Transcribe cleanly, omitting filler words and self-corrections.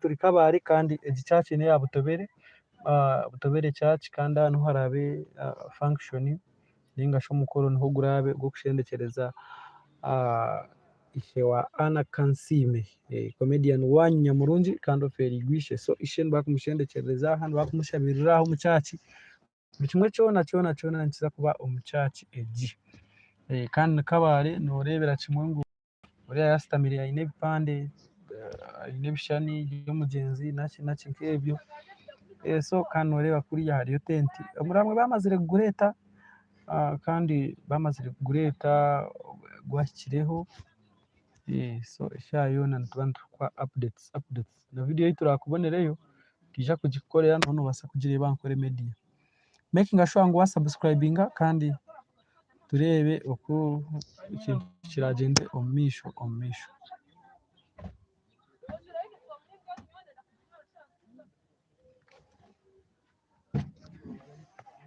Turi Kabale kandi egi church neya Butobere, Butobere church kandi aha niho haraabe function ningashi omukoro niho guraabe ogw'okushendekyereza ishe wa Anna Kansiime comedian waanyu nyamurungi kandi ofeeriirwe ishe. So ishe nibakumushendekyereza aha nibakumushabirira aha omu church. Buri kimwe kyona kyona kyona nikiza kuba omu church egi. Kandi ni Kabale nooreebera kimwe ngu oriya yaashutamire aine ebipande, aine ebishushani by'omugyenzi naki naki nk'ebyo. So kandi nooreeba kuriya hariyo tenti. Omurangwe bamazire kugureeta kandi bamazire kugureeta gwahikireho. So eshaaha yoona nituba nitukuha updates updates. Na vidiyo ei turakubonereyo nitwija kugikukorera noba noobaasa kugireeba aha Nkore Media. Mekinga shuwa ngu wasabusikurayibinga kandi tureebe oku ekintu kiragyende omu maisho omu maisho.